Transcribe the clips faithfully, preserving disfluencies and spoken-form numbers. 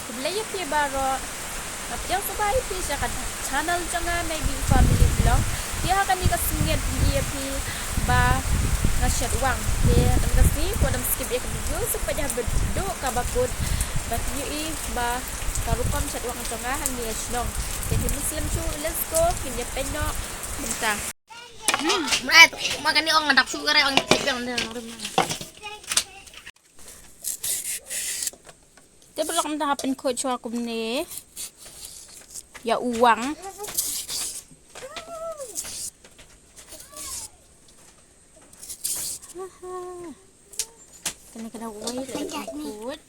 Khublei ïa phi baroh. Nga pdiang sngewbha ïa phi sha ka channel jong nga, Maybe Family Vlog. Te ha kane ka sngi phi ïa phi ba nga shet wang. Te ha kane ka sngi wat nym skip ïa ka video, sa peit haduh kaba kut ba phi ïohi ba ka rukom shet wang jong nga hangne ha shnong. Te phi nym slem shuh, let's go, ngin ïa peit noh mynta. Hmm, mrai, ma kane ong nga dap shuh ka rai ong. Te paralok, mynta ha pynkhuid shuwa kumne ïa u wang. Kane ka dei uwei la pynkhuid.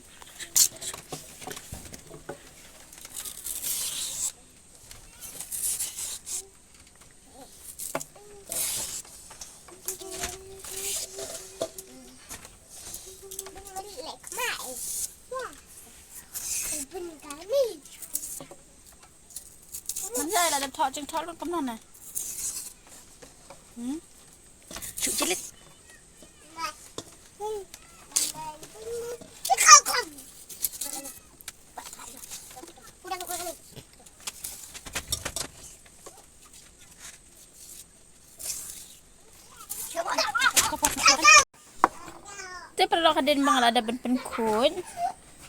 Manja la dep thoh jingthoh lut kumno ne? Hmm? Shu jilit. Te paralok, hadien ba nga la dep ban pynkhuid,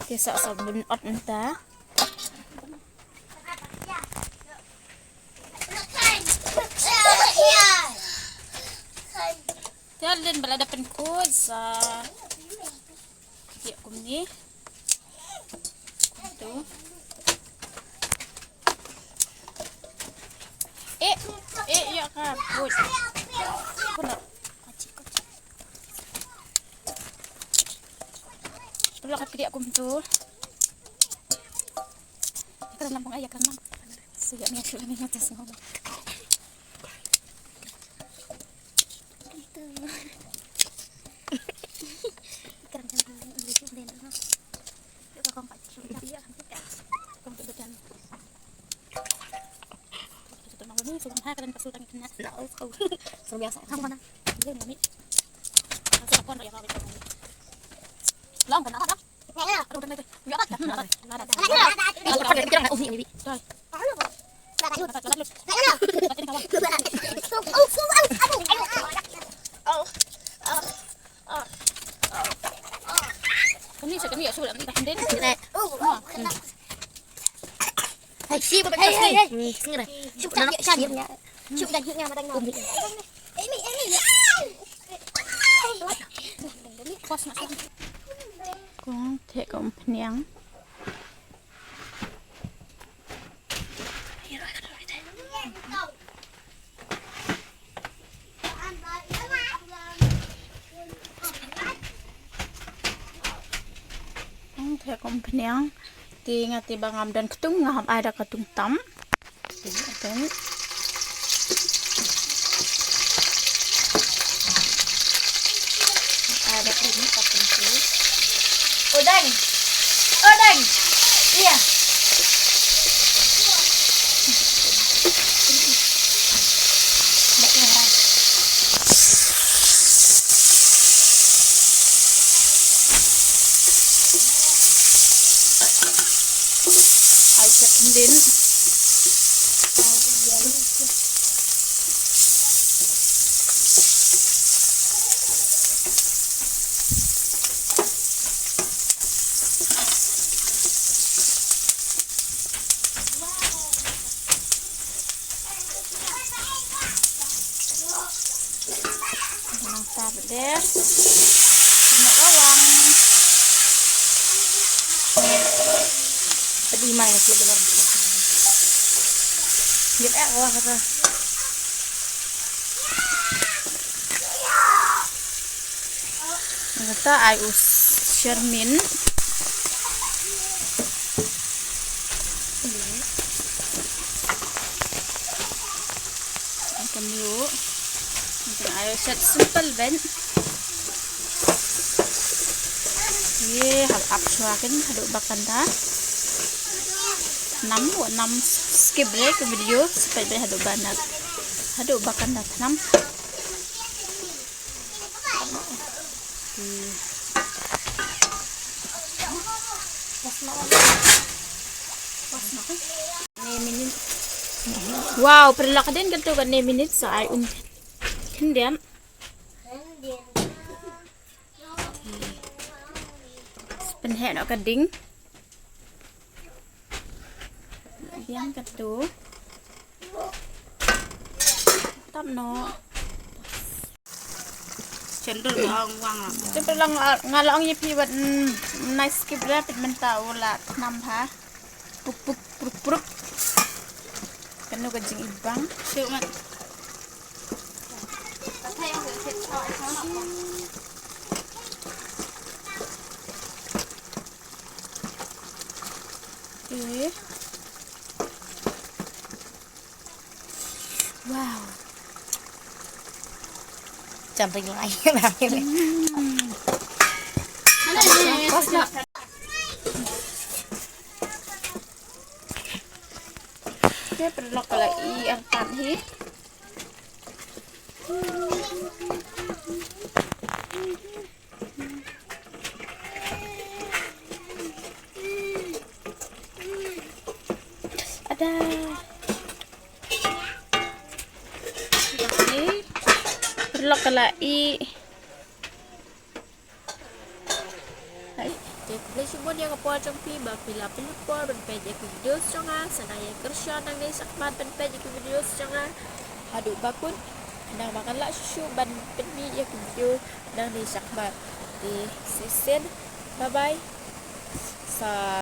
te sa sa ban ot mynta. Te hadien ba la dep pynkhuid sa ïa kumne. Kumtu. Eh, eh, ïa ka put. Pula. Pula ka piliak kumtu. Ïa ka dalam pang, ïa ka dalam. Sejak ni aku ni atas ngomong. Kong theh ka umphniang. Kong theh ka umphniang. Te nga te ba ngam don ktung, ngam ai da ka ktung tam. Odang. Odang. Iya. Ai, sa kendin. Nang tar deh. Kena bawang. Pedi mai, pedi mai. Git eh, wah, kata. Kata ai u shermin. Ai ka mluh. Ai shet simple ben. Ye, hap ap shuwa kin haduh ba kan da. Nam, nam skip deh ka video, skip deh haduh ba na. Haduh ba kan da nam. Hmm. Wow, pyrlok ka ding katto katne minit sa ai un khyndiat. Pynheh noh ka ding. Biang katto. Tap noh. Chendol ba ong wang. Te pyrlok nga la ong ïa phi wat, mm, nice skip re pit mynta u la thnam bha. Puk puk pruk pruk. Kano ka jingibang. Shu mat. Eh. Wow. Jumping line. Te pyrlok ka la i artat hi. Ada. Okey. Pyrlok ka la i. Hai. Te khublei shibun ïa ka por jong phi ba phi la pynlut por ban peit ïa ki video jong nga, sa nga ïa kyrshan nangne shakhmat ban peit ïa ki video jong nga. Haduh ba kut, nang ba ngan lah shuh shuh ban pynmih ïa ki video nangne shakhmat. Te shisien, bye bye. Sa